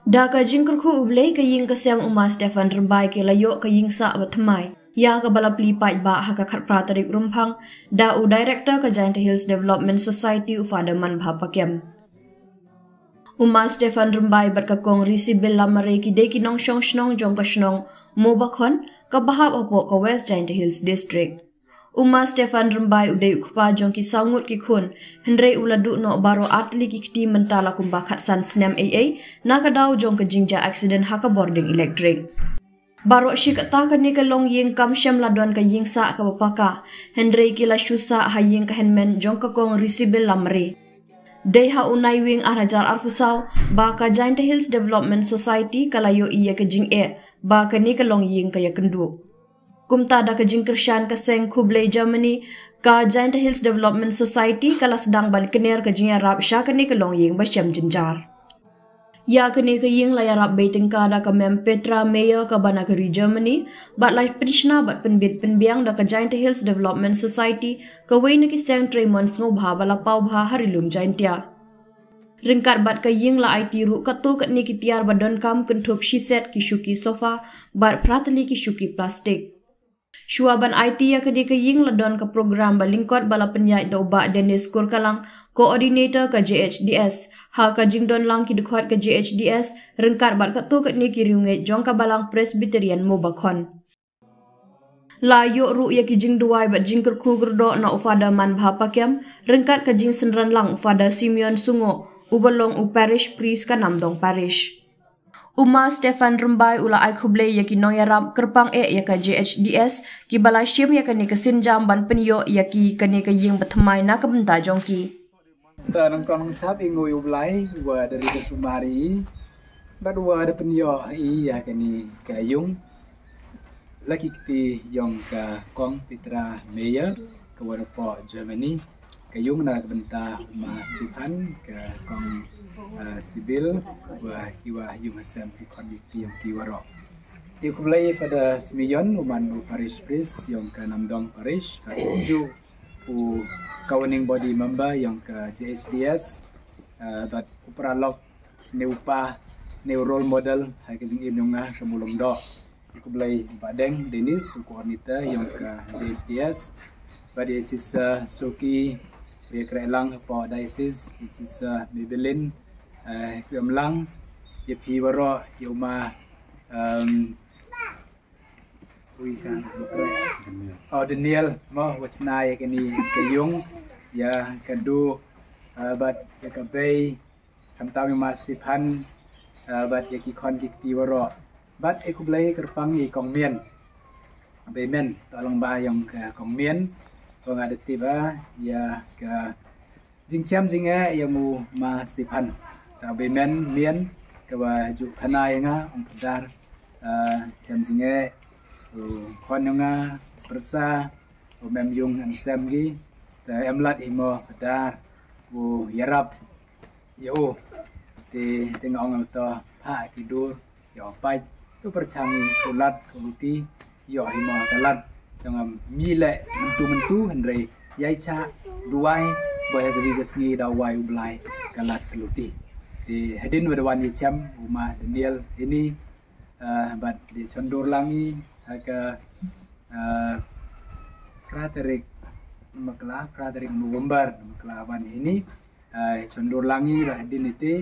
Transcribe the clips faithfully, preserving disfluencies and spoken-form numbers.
Da ka jingkyrkhu U Blei, ka ïing ka sem u Ma Stephan Rymbai ki la ïoh ka ïing sah ba thymmai, ïa kaba la plie paidbah ha ka khatphra tarik Rymphang da u Director ka Jaintia Hills Development Society, u Father Manbha Pakem. U Ma Stephan Rymbai bad ka Kong Risibil Lamare ki dei ki nongshong shnong jong ka shnong Mobakhon, kaba hap hapoh ka West Jaintia Hills District. U Ma Stephan Rymbai u dei u kpa jong ki saw ngut ki khun, hynrei u la duh noh baroh artylli ki kti mynta la kumba khatsan snem eiei, na ka daw jong ka jingjia accident ha ka bording elektrik. Baroh shi katta kane ka longïing kam shym la don ka ïing sah kaba paka, hynrei ki la shu sah ha ïing ka hynmen jong ka Kong Risibil Lamare. Dei ha u Naiwieng ar hajar arphew saw ba ka Jaintia Hills Development Society ka la ïohi ïa ka jingeh ba kane ka longïing ka ïakynduh. Kumta, da ka jingkyrshan ka seng khublei Germany, ka Jaintia Hills Development Society ka la sdang ban kner ka jingïarap sha kane ka longïing ba shem jynjar. Ïa kane ka ïing la ïarap beit tyngka da ka Mem Petra Mayer kaba na ka ri Germany, bad la pynshna bad pynbit pynbiang da ka Jaintia Hills Development Society, kawei na ki seng treimon sngewbha ba la paw bha ha ri lum Jaintia. Ryngkat bad ka ïing la aiti ruh katto katne ki tiar ba donkam, kynthup shi set ki shuki sofa bad phra tylli ki shuki plastik. Shuwa ban aiti ïa kane ka ïing la don ka program ba lyngkot ba la pynïaid da u Bah Dennis Kurkalang, Coordinator ka J H D S, ha ka jingdon lang ki dkhot ka J H D S ryngkat bad katto katne ki riewngeit jong ka Balang Presbyterian Mobakhon. La ïoh ruh ïa ki jingduwai bad jingkyrkhu kyrdoh na u Father Manbha Pakem ryngkat ka jingsynran lang u Father Simeon Sungoh, uba long u Parish Priest ka Namdong Parish. U Ma Stephan Rymbai u la ai khublei ïa ki nongïarap kyrpang eh ïa ka J H D S, kiba la shim ïa kane ka sienjam ban pynïoh ïa ki kane ka ïing ba thymmai na ka bynta jong ki. Te nangta nang sap i ngui U Blai, wa da ri ka sumar i, bad wa da pynïoh i ïa kane ka ïung. La ki kti jong ka Kong Petra Mayer, ka wa da poh Germany. Ka ïung na ka bynta Ma Stephan, ka Kong, eh, Sibil, wa ki wa ïung ha sem ki khon ki kti jong ki waroh. Te khublei Father Simeon, u man u Parish Priest jong ka Namdong Parish, ka ju u governing body member jong ka J H D S, eh, bad u paralok, ne u pa, ne u role model ha ka jingim jong nga, ka mulong doh. Khublei Bah Deng Dennis, u coordinator jong ka J H D S. Bad ïa Sister Soki, ïa kreh lang hapoh diocese, ïa Sister Maybelline, eh, ïa ki em lang, ïa phi waroh, ïa u Ma, em, ui sa, oh, Daniel, mo, wa chna ïa kane ka ïung, ïa ka duh, eh, bad ïa ka bei, khamtam ïa Ma Stephan, eh, bad ïa ki khon ki kti waroh. Bad e khublei kyrpang ïa i Kong Mian. Bei Mian, to long ba jong ka Kong Mian, ko nga da tip ba ïa ka jingchem jingeh ïa u Ma Stephan. Ta bei Mian, Mian, ka wa ju khana ïa nga, ong Phadar, eh, chem jingeh, u khon jong nga, pyrsa, u mem ïung em sem ki, ta em lad hi mo Phadar, u ïarap ïa u. Te, te nga ong to pha ki dur, ïa u pait, to pyrchang u lad, u luti, ïa hi mo ka lad. Jong am mi leh myntu myntu hynrei ïa i cha duwai, ba ïa ka ri ka sngi da wai U Blai ka lad ka luti. Te hadien wa da wan ïa chem, u Ma Daniel ini, eh, bad da chondur lang i, ha ka, eh, phra tarik Makla, phra tarik November, Makla wan ini, eh, chondur lang i, bad hadien ite,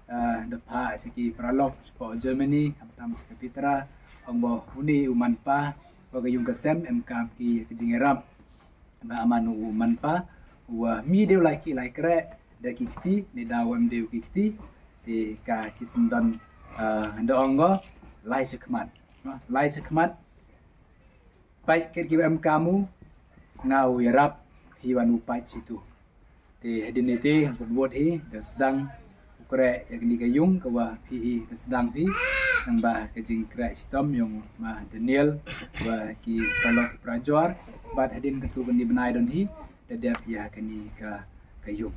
eh, da pha sha ki paralok, sha Germany, khamtam sha ka Petra, ong ba une u man pa, wa ka ïung ka sem, em kam ki ka jingïarap. Ba man u man pa, wa mi dei u lai ki lai kreh, da ki kti, ne da wa em dei u ki kti, te ka chi syndon, eh, da ong ko, lai sha khmat. No, lai sha khmat, pait ket ki wa em kam u, nga u ïarap, hi wan u pait chitu. Te hadien ite, bud bud hi, da sdang, u kreh, ïa kani ka ïung, ka wa phi hi, da sdang phi, nang ba ka jingkreh chitom, jong Ma Daniel, wa ki paralok ki parajor, bad hadien katu kani bnai don hi, da dep ïa kani ka, ka ïung.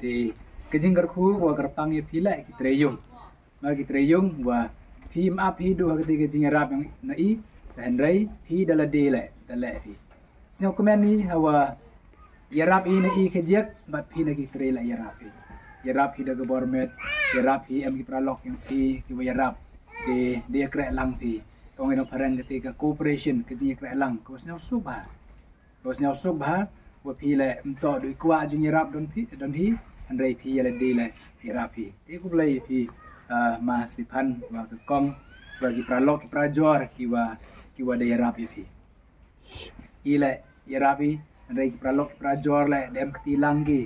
Te, ka jingkyrkhu, wa kyrpang ïa phi leh, ki trei ïung. Nga ki trei ïung, wa phi map hi duh ha kati ka jingïarap na i, hynrei phi da lade leh, da leh phi. Sñiaw kmen i, hawa ïarap i na i ka jiak, bad phi na ki trei leh ïarap i. ïarap hi da ka bor met, ïarap hi, em ki paralok ïong phi kiwa ïarap. Te da ïakreh lang phi. Ka ong ïa nongphareng kata ka cooperation, ka jingïakreh lang, ka wa sngewsuk bha. Ka wa sngewsuk bha, wa phi leh ym toh du i kwah jingïarap don phi, don hi, hynrei phi ïa lade leh ïarap hi. Te khublei ïa phi, ah, Ma Stephen, wa ka kong, wa ki paralok, ki parajor, kiwa, kiwa da ïarap ïa phi. I leh ïarap hi, hynrei ki paralok, ki parajor leh da em kti lang ki.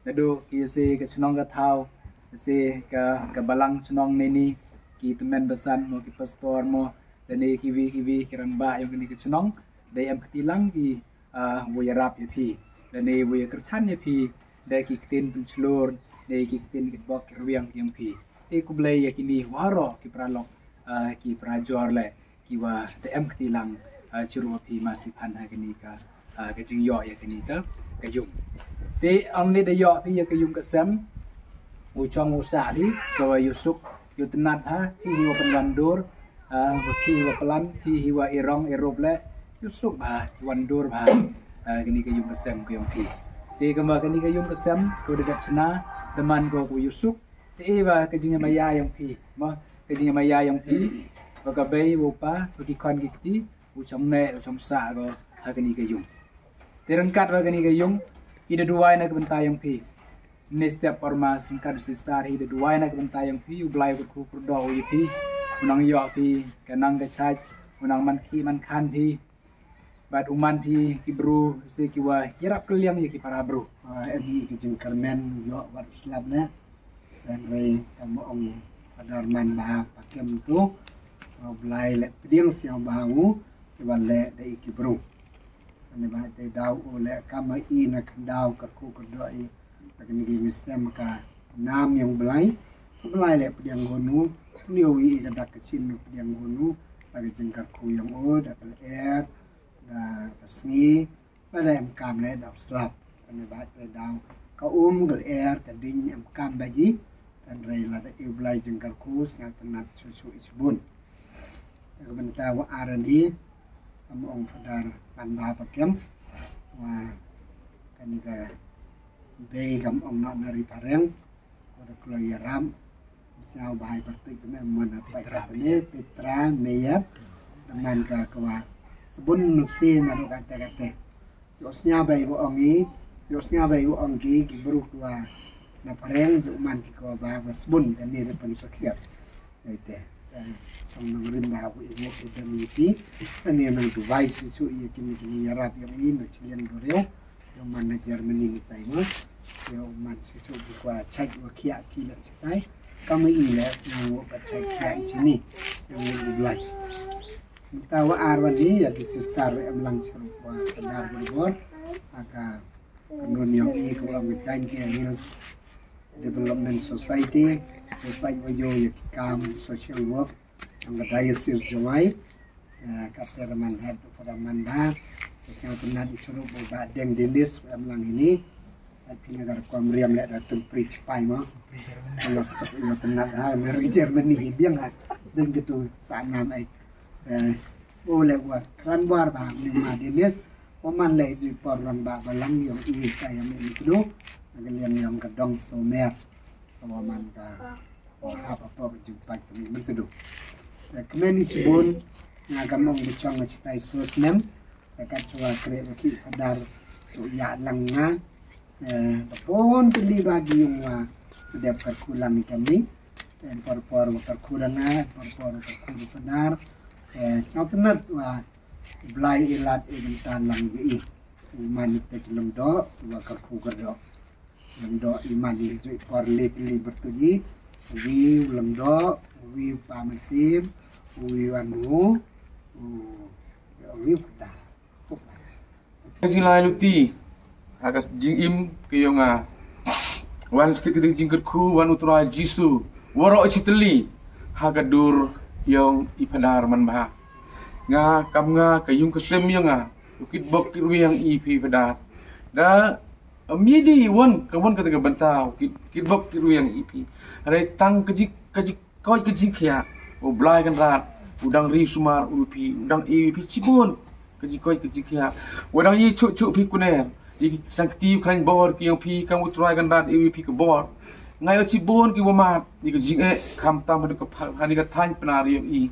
Naduh ki se ka chnong ka thaw, se ka, ka balang chnong neini, ki tymmen basan mo, ki pastor mo, lane kiwi kiwi ki rangbah ïong kani ka chnong, da em kti lang ki, ah, wa ïarap ïa phi, lane wa ïakyrchan ïa phi da ki ktien pynchlur, da ki ktien kitbok kitrwiang ïong phi. Te khublei ïa kini waroh ki paralok, ah, ki parajor leh kiwa da em kti lang, ah, chirup phi Ma Stephen ha kani ka, ah, ka jingïoh ïa kani ka, ka yung. Te ong ne da ïoh phi ïa ka yung ka sem, u chong u sah phi, ka wa ïoh suk, ïoh tynnat ha, phi hi wa pynwandur, ah, wa phi hi wa plan, phi hi wa irong irup leh, ïoh suk bha, wandur bha, ah, kani ka yung ka sem ka ïong phi. Te ka ma kani ka yung ka sem, ka wa da dep chna, da man ka wa ïoh suk, te i wa ka jingmaya ïong phi, ma, ka jingmaya ïong phi, wa ka bei, wa u pa, wa ki khon ki kti, u chong ne, u chong sah ko, ha kani ka yung. Te ryngkat wa kani ka yung, i da duwai na ka bynta ïong phi. Ne step por ma sngkat u sister hi da duwai na ka bynta ïong phi, u Blai u kyrkhu kyrdoh u ïa phi, u nang ïoh phi, ka nang ka chait, u nang man ki man khan phi, bad u man phi ki bru, se ki wa ïarap kylliang ïa ki para bru. Ah, em hi ki jingkyrmen, ïoh bad u slap ne. Hynrei kam ong Phadar man bha pa kem tu. U Blai leh pdiang sñiaw bha u, ki wa leh da i ki bru. Kane bha te daw u leh kam i na khyndaw kyrkhu kyrdoh i. Kane ki ngi sem ka nam ïong Blai. Blai leh pdiang gun u, ni u i ka dak ka chin pdiang gun u. Da ka jingkyrkhu ïong u, da ka lyer, da ka sngi, Lada em kam leh da u slap. Kane bha te daw ka um ka lyer ka ding em kam bha ji. Hynrei lada i u Blai jingkyrkhu sñiaw tynnat shu shu i shibun. Ka bynta wa ar ani, kam ong Phadar man bha pa kem. Wa kane ka bei kam ong na na ri phareng. Ko da kloi ïarap. Sñiaw bha i pyrtuit ne man a pai ka ne Petra Meyer. Da man ka ka wa. Sbun nasi ma do kata kata. Yo sñiaw bha i wa ong i. Yo sñiaw bha i wa ong ki ki bru ka wa. Na phareng yo man ki ka wa bha wa sbun ka ne da pan sakhiat. Ite. Song nang rim bha wa i wa i da mi ti. Ka ne nang duwai su su i ki ni ki ni ïarap yo i na chilian do reo. Yo man na Germany ni tai mo. Yo man su su bu kwa chait wa khia ki la chitai. Kam i le nang wa ka chait khia i chini. Yo ni u Blai. Mynta wa ar wa ni ya ki sister em lang sru wa Phadar Berbor. Aka kanun yo i ko wa Jaintia Hills Development Society. Ko pa wa yo ya ki kam social work. Ong ka Diocese Jowai, eh, ka Phadar man head, Phadar man bha, ka sñiaw tynnat i suru ba Deng Dennis, em lang ini, at phi na ka rukom riam leh da tun pri chipai mo. Lo suk lo tynnat ha, na ri Germany hi biang ha, deng gitu sa nam ai. Eh, o leh wa kran war bha, ni ma Dennis, o man leh ji por lang ba ba lang yong i ka yong i kdu, na ka liang yong ka dong so mer, ka wa man ka. Hap apor jingpait kami mynta du. Eh, kmen i sbun, nga kam ong bchong nga chitai so snem. Ka kat chwa kre ba ki Phadar tu ya lang nga. Eh, da pon tu li ba di yung wa dep kyrkhu lang i kami. Eh, por por wa kyrkhu lang nga, por por wa kyrkhu di Phadar. Eh, sñiaw tynnat wa Blai i lad i bynta lang ji i. U man i te chi Lyngdoh, wa kyrkhu kyrdoh. Lyngdoh i man i joi por le le bertuji. Wi u Lyngdoh, wi u pa Mynsiem, wi u Anu, u, wi u Phadar. Suk. Ka jinglai luti ha ka jingim ka yong nga. Wan skit ka jingkyrkhu wan u Trai Jisu. Waroh i chiteli ha ka dur yong i Phadar man bha. Nga kam nga ka yung ka sem yong nga. U kitbok kitwiang i phi Phadar. Da, um, yedi wan ka wan ka tengah bynta u kit, kitbok kitwiang i phi. Hynrei tang ka jing, ka jing, koit ka jingkhiah. U Blai Kynrad, u dang ri sumar u phi, u dang i phi chibun. Ka jingkoit ka jingkhiah. U dang i chuh chuh phi kuner. I ki sangkti u khlaiñ bor ki yong phi kam u Trai Kynrad i phi ka bor. Nga ïoh shibun ki wa mad ïa ka jingeh, khamtam ha ka pha-, ha kane ka thaiñ Pnar ïohi.